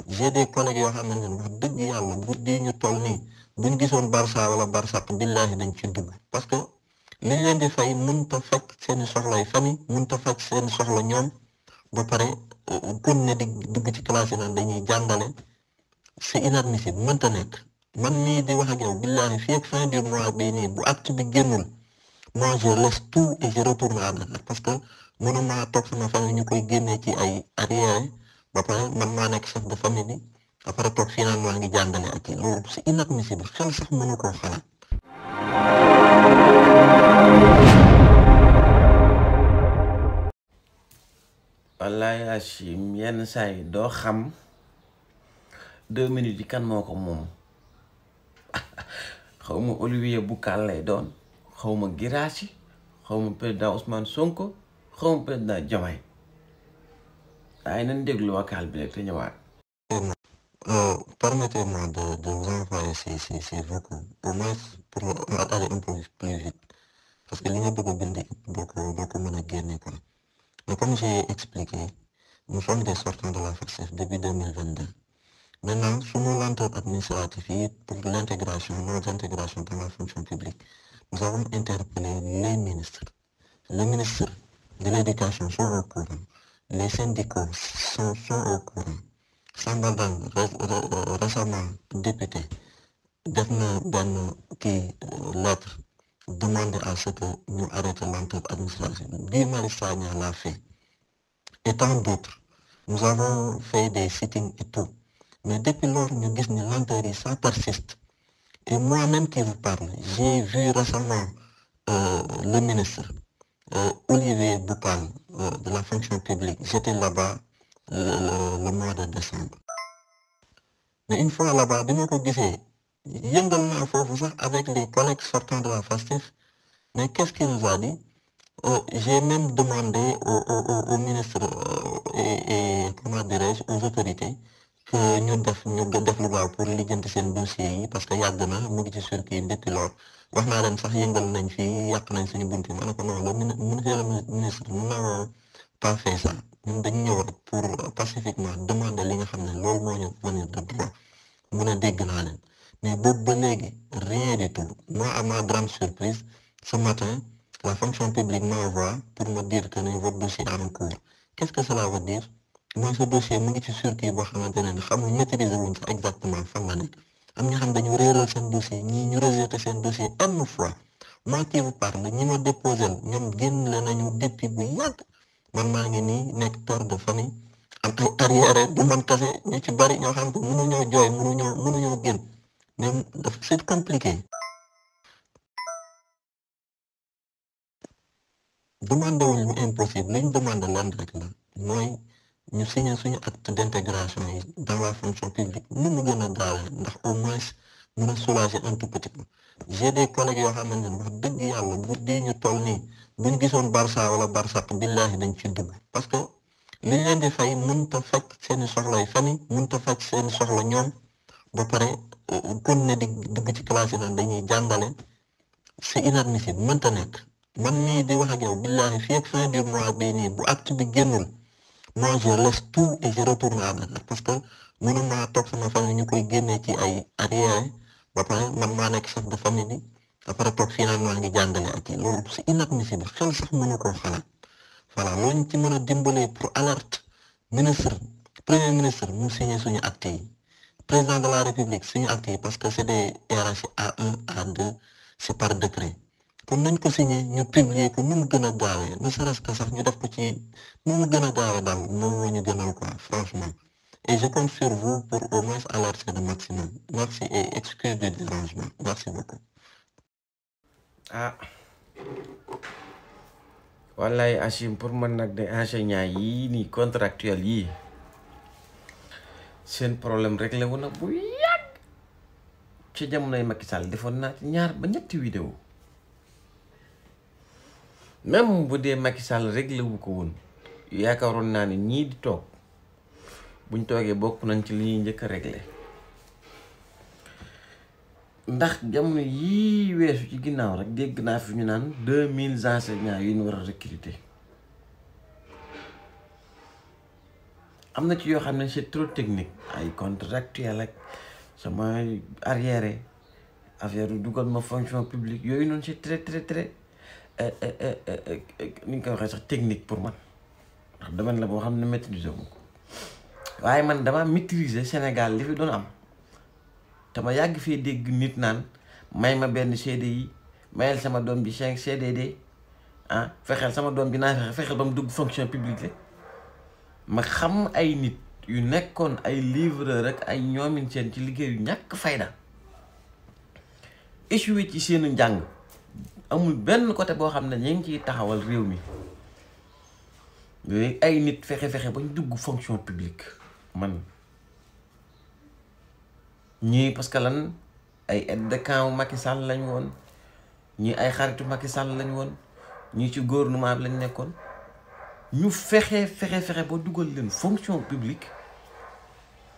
j'ai des collègues yoo xam ne wax dëgg yàlla guddi ñu toll nii buñ gisoon Barça wala Barsaq billahi dañ ci dugg parce que liñ leen di fay mënut a faj seeni soxlay famille mënut a faj seeni soxla ñoom ba pare kon ne di dugg ci classe yi naan dañuy jàngale c'est inadmissible mënta nekk man mii di wax ak yow billahi fii ak fin du mois bii nii bu acte bi génnul moi je laisse tout et je retourne à Dakar parce que mënuma toog sama famille ñu koy génnee ci ay arrière ba pare man maa nekk chef de famille bi après toog fii naan maa ngi jàngale ak kii loolu c'est inadmissible xel sax mënu koo xalaat. wallaay Hachim yenn saa yi doo xam 2 minutes yi kan moo ko moom xaw ma Olivier Boucal lay doon xaw ma Guirassy xaw ma président Ousmane Sonko xaw ma président Diomaye waaye nañ déglu vocal bi rek te ñëwaat. Permettez-moi de vous envoyer ces vocaux au moins pour aller un peu plus vite parce que li nga bëgg a bind doo ko mën a génne quoi. Mais comme j'ai expliqué, nous sommes des sortants de la FACSEF depuis 2022. Maintenant, sous nos lenteurs administratives pour l'intégration, nos intégrations dans la fonction publique, nous avons interpellé les ministres. Le ministre de l'Éducation sont au courant. Les syndicats sont au courant. Sambaldang, récemment député, def na lettre demander à ce que nous arrêtions lenteur administrative. Guy Marius Sagna l'a fait. Et tant d'autres. Nous avons fait des sittings et tout. Mais depuis lors, nous disons que lenteur, ça persiste. Et moi-même qui vous parle, j'ai vu récemment le ministre Olivier Boucal de la fonction publique. J'étais là-bas le mois de décembre. Mais une fois là-bas, de notre côté, avec les collègues sortant de la FACSEF, mais qu'est-ce qu'il nous a dit? J'ai même demandé au ministre et comment dirais-je, aux autorités que nous devons pour lijjanti seen dossier parce que yàgg na mu ngi ci circuit depuis lors wax naa leen sax yëngal nañ fi yàq nañ suñu bunti ma ne ko non le ministre nous n'avons pas fait ça ñun dañu ñëw rek pour pacifiquement demander li nga xam ne loolu moo ñu venir de droit mu ne dégg naa leen mais boobu ba léegi rien du tout. Moi, à ma grande surprise, ce matin, la fonction publique m'envoie pour me dire que votre dossier est en cours. Qu'est-ce que cela veut dire? Moi, ce dossier, je suis sûr qu'il va maîtriser exactement fan la nekk. Am ñoo xam dañu réeral seen dossier, ñii ñu rejeté seen dossier une fois. Moi qui vous parle, ñi ma déposé ñoom génn la nañu depuis bu yàgg. Man maa ngi nii nekk père de famille am ay arrière du man kase ñu ci bari ñoo xam ne mënuñoo jooy mënuñoo génn. Mais c'est compliqué. Demander wuñu impossible li ñu demande lan rek la mooy ñu signer suñu acte d'intégration yi dans la fonction publique nu mu gën a gaawee ndax au moins mën a soulager un tout petit peu. J'ai des collègues yoo xam ne wax dëgg yàlla guddi ñu toll nii buñ gisoon Barça wala Barsaq billahi dañ ci dugg parce que liñ leen di fay mënut a faj seeni soxlay famille mënut a faj seeni soxla ñoom ba pare kon ne di dugg ci classe yi naan dañuy jàngale c'est inadmissible mënta nekk. Man mii di wax ak yow billahi fii ak fin du mois bii nii bu acte bi génnul moi je laisse tout et je retourne à Dakar parce que mënuma toog sama famille ñu koy génnee ci ay arrière ba pare man maa nekk chef de famille bi après toog fii naan maa ngi jàngale ak kii loolu c'est inadmissible xel sax mënu koo xalaat voilà loolu ñu ci mën a dimbalee pour alerte ministre premier ministre mu signé suñu acte yi président de la république suñu acte yi parce que c'est des hiérarchies A1 A2 c'est par décret. Comme nañ ko signé ñu publier ko nu mu gën a gaawee ne serait-ce que sax ñu def ko ci nu mu gën a gaawee daal moom moo ñu gënal quoi franchement et je compte sur vous pour au moins alerter le maximum merci et excuse du dérangement merci beaucoup. ah wallaay Hachim pour man nag de enseignants yii nii contractuels yii seen problème réglé wu na bu yàgg ci jamonoy Macky Sall defoon naa ci 2 ba 3 vidéo même bu dee Macky Sall réglé wu ko woon yaakaaroon naa ne ñii di toog buñ toogee bokk nañ ci li ñuy njëkk a réglé ndax jamono yii weesu ci ginnaaw rek dégg naa fi ñu naan 2000 enseignants yu ñu war a recruter am na ci yoo xam ne c'est trop technique ay contractuel ak sama arriéré affaire dugal ma fonction publique yooyu noonu c'est très très très ni nga koy waxee sax technique pour man ndax domaine la boo xam ne maîtriser wu ko waaye man dama maîtriser Sénégal li fi doon am te ma yàgg fee dégg nit naan may ma benn CDI mayel sama doom bi 5 CDD ah fexeel sama doom bi naa fexeel ba mu dugg fonction publique la ma xam ay nit yu nekkoon ay livreur rek ay ñoomin seen ci liggéey yu ñàkk fayda échoué ci seenu njàng amul benn côté boo xam ne ñu ngi ciy taxawal réew mi yooyu ay nit fexe bañ dugg fonction publique man ñii parce que lan ay aide de camp Macky Sall lañ woon ñii ay xaritu Macky Sall lañ woon ñii ci gouvernement bi lañ nekkoon ñu fexe ba dugal leen fonction publique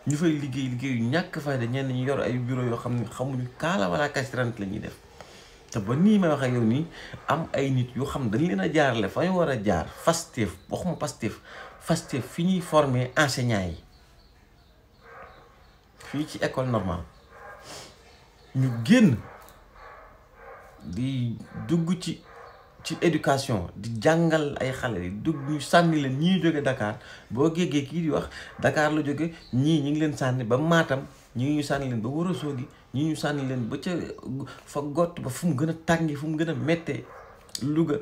ñu fay liggéey yu ñàkk fayda ñenn ñu yor ay bureau yoo xam ne xamuñu kaala wala kasirant la ñuy def te ba nii may wax ak yow nii am ay nit yoo xam dañ leen a jaarale fa ñu war a jaar Pastef waxuma Pastef fi ñuy former enseignants yi fii ci école normale ñu génn di dugg ci éducation di jàngal ay xale yi dugg ñu sànni leen ñii jóge Dakar boo géegee kii di wax Dakar la jóge ñii ñi ngi leen sànni ba Matam ñii ñu sànni leen ba Ourossogui ñii ñu sànni leen ba ca fa gott ba fu mu gën a tàngi fu mu gën a méttee Louga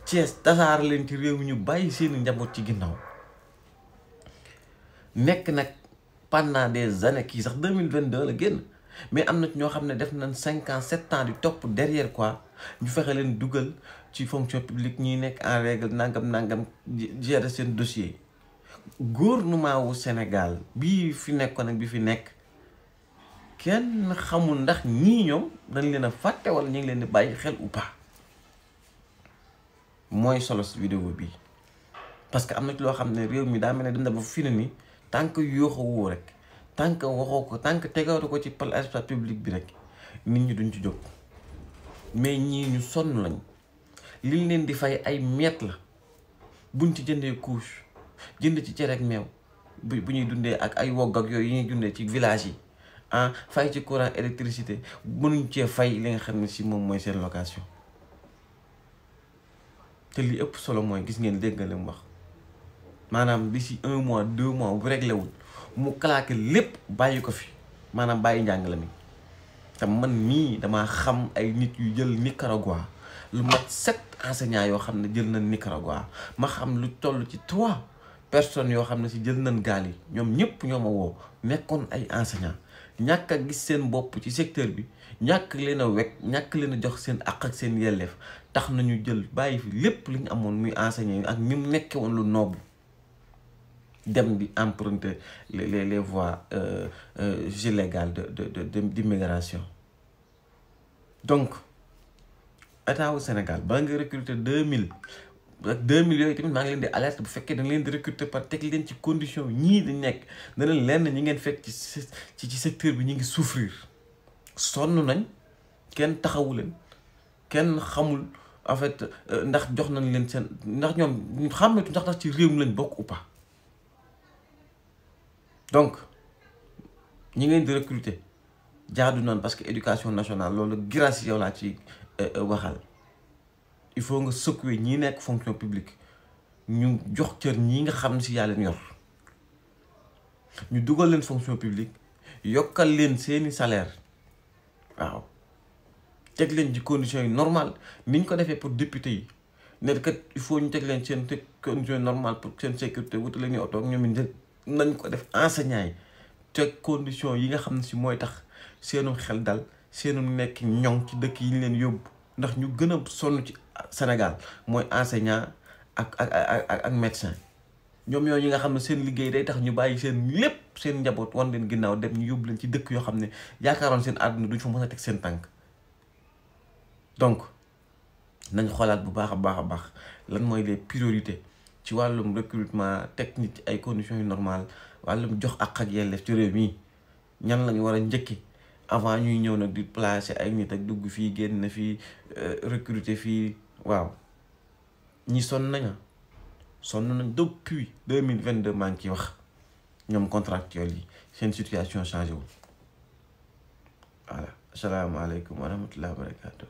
Thiès tasaar leen ci réew mi ñu bàyyi seeni njaboot ci ginnaaw nekk nag pendant des années kii sax 2022 la génn mais am na ñoo xam ne def nañ 5 ans 7 ans di topp derrière quoi ñu fexe leen dugal ci fonction publique ñi nekk en règle nangam gérer seen dossier gouvernement wu Sénégal bii fi nekkoon ak bi fi nekk kenn xamul ndax ñii ñoom dañ leen a fàtte wala ñu ngi leen di bàyyi xel ou pas mooy solo si vidéo bi parce que am na ci loo xam ne réew mi daa mel ne dem na ba fi ne ni tant que yooxu woo rek tant que waxoo ko tant que tegawatu ko ci place publique bi rek nit ñi duñ ci jóg mais ñii ñu sonn lañ liñ leen di fay ay miet la buñ ci jëndee couche jënd ci cere ak meew bu ñuy dundee ak ay wogg ak yooyu yi ñuy dundee ci village yi ah fay ci courant électricité mënuñ cee fay li nga xam ne si moom mooy seen location te li ëpp solo mooy gis ngeen dégg nga li mu wax maanaam d'ici 1 mois 2 mois bu réglé wul mu claqué lépp bàyyi ko fi maanaam bàyyi njàng la mi te man mii damaa xam ay nit yu jël Nicaragua lu mat 7 enseignants yoo xam ne jël nañ Nicaragua ma xam lu toll ci 3 personnes yoo xam ne si jël nañ gaal yi ñoom ñëpp ñoo ma woo nekkoon ay enseignants ñàkk a gis seen bopp ci secteur bi ñàkk leen a wekk ñàkk leen a jox seen àq ak seen yelleef tax nañu jël bàyyi fi lépp li ñu amoon muy enseignants ak ni mu nekkee woon lu noobu dem di emprunter les voies illégales d'immigration donc état wu Sénégal ba nga recruter 2000 ak 2000 yooyu tamit maa ngi leen di alerte bu fekkee da nga leen di recruter par teg leen ci condition ñii di nekk na leen lenn ñi ngeen fekk ci secteur bi ñu ngi souffrir sonn nañ kenn taxawu leen kenn xamul en fait ndax jox nañ leen seen ndax ñoom xàmmetu ndax ci réew mi lañ bokk ou pas donc ñi ngeen di recruter jaadu noonu parce que éducation nationale loolu grâce yow laa ci waxal il faut nga secouer ñi nekk fonction publique ñu jox cër ñi nga xam ne si yàlla leen yor ñu dugal leen fonction publique yokkal leen seeni salaire waaw teg leen ci conditions yi normales ni ñu ko defee pour député yi ne kat il faut ñu teg leen seen conditions yi normales pour seen sécurité wuta la ñuy oto ak ñoom it nañ ko def enseignants yi teg conditions yi nga xam ne si mooy tax seenum xel dal seenum nekk ñoŋ ci dëkk yi ñu leen yóbbu ndax ñu gën a sonn ci Sénégal mooy enseignant ak médecin ñoom yooyu ñi nga xam ne seen liggéey day tax ñu bàyyi seen lépp seen njaboot wan leen ginnaaw dem ñu yóbbu leen ci dëkk yoo xam ne yaakaaroon seen àdduna duñ fa mën a teg seen tànk donc nañ xoolaat bu baax a baax lan mooy les priorités ci wàllum recrutement technique ci ay conditions yu normales wàllum jox ak yelleef ci réew mi ñan lañu war a njëkki avant ñuy ñëw nag di placer ay nit ak dugg fii génn fii recruter fii waaw ñi sonn nañ depuis 2022 maa ngi ciy wax ñoom contractuels yi seen situation changé wul voilà asalaamaaleykum wa rahmatulah wa barakaatu.